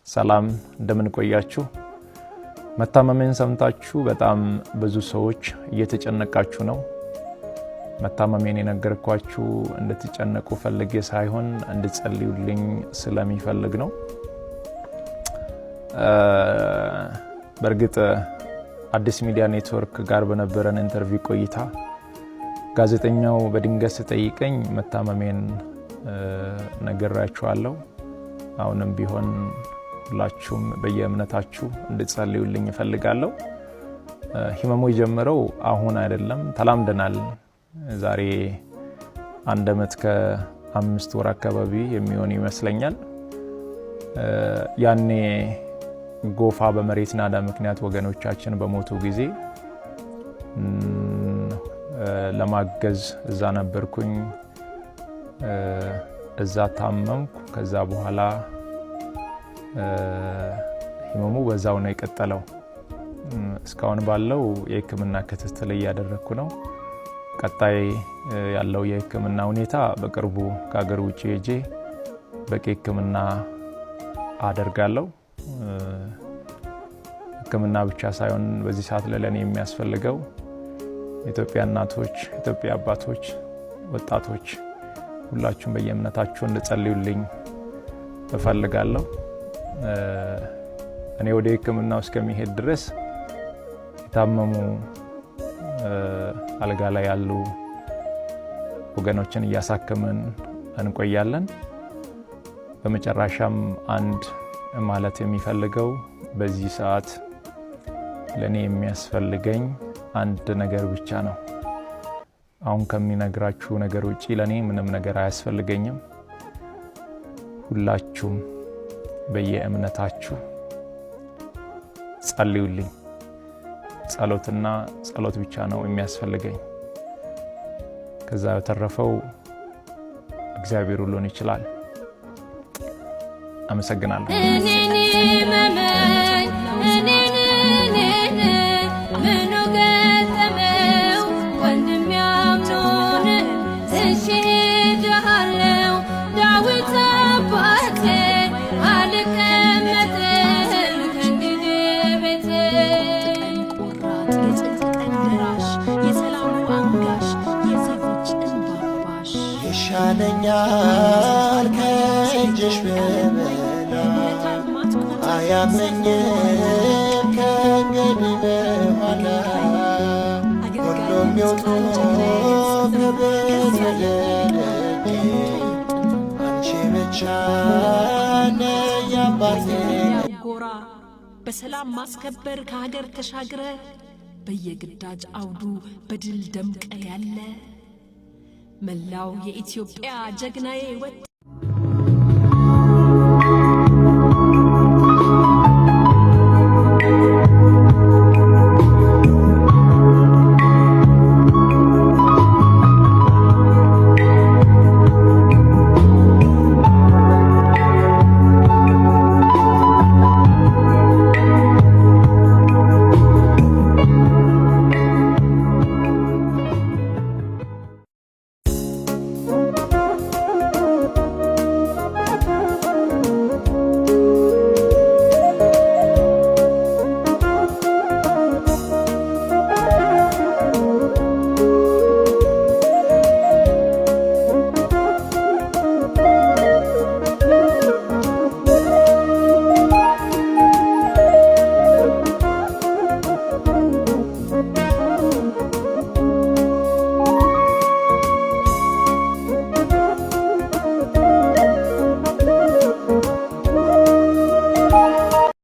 ሰላም፣ እንደምን ቆያችሁ? መታመሜን ሰምታችሁ በጣም ብዙ ሰዎች እየተጨነቃችሁ ነው። መታመሜን የነገርኳችሁ እንድትጨነቁ ፈልጌ ሳይሆን እንድትጸልዩልኝ ስለሚፈልግ ነው። በእርግጥ አዲስ ሚዲያ ኔትወርክ ጋር በነበረን interview ቆይታ ጋዜጠኛው በድንገት ስጠይቀኝ መታመሜን ነግራችኋለሁ። አሁንም ቢሆን ሁላችሁም በየእምነታችሁ እንድትጸልዩልኝ እፈልጋለሁ። ህመሙ የጀመረው አሁን አይደለም፣ ተላምደናል። ዛሬ 1 ዓመት ከ5 ወር አካባቢ የሚሆን ይመስለኛል። ያኔ ጎፋ በመሬት ናዳ ምክንያት ወገኖቻችን በሞቱ ጊዜ ለማገዝ እዛ ነበርኩኝ። እዛ ታመምኩ። ከዛ በኋላ ህመሙ በዛው ነው የቀጠለው። እስካሁን ባለው የህክምና ክትትል እያደረኩ ነው። ቀጣይ ያለው የህክምና ሁኔታ በቅርቡ ከሀገር ውጭ ሄጄ በቂ ህክምና አደርጋለሁ። ህክምና ብቻ ሳይሆን በዚህ ሰዓት ላይ ለእኔ የሚያስፈልገው የኢትዮጵያ እናቶች፣ የኢትዮጵያ አባቶች፣ ወጣቶች ሁላችሁም በየእምነታችሁ እንድጸልዩልኝ እፈልጋለሁ። እኔ ወደ ህክምናው እስከሚሄድ ድረስ የታመሙ አልጋ ላይ ያሉ ወገኖችን እያሳከምን እንቆያለን። በመጨረሻም አንድ ማለት የሚፈልገው በዚህ ሰዓት ለኔ የሚያስፈልገኝ አንድ ነገር ብቻ ነው። አሁን ከሚነግራችሁ ነገር ውጪ ለኔ ምንም ነገር አያስፈልገኝም። ሁላችሁም በየእምነታችሁ ጸልዩልኝ። ጸሎትና ጸሎት ብቻ ነው የሚያስፈልገኝ። ከዛ በተረፈው እግዚአብሔር ሁሉን ይችላል። አመሰግናለሁ። ይሻለኛል ከእጅሽ ብበላ አያመኝም ከእንግዲህ በኋላ ሁሉም ይውጡ ከቤት ወደ ደጄ አንቺ ብቻ ነይ አባቴ። ጎራ በሰላም ማስከበር ከሀገር ተሻግረ በየግዳጅ አውዱ በድል ደምቀ ያለ መላው የኢትዮጵያ ጀግናዬ ወጣ።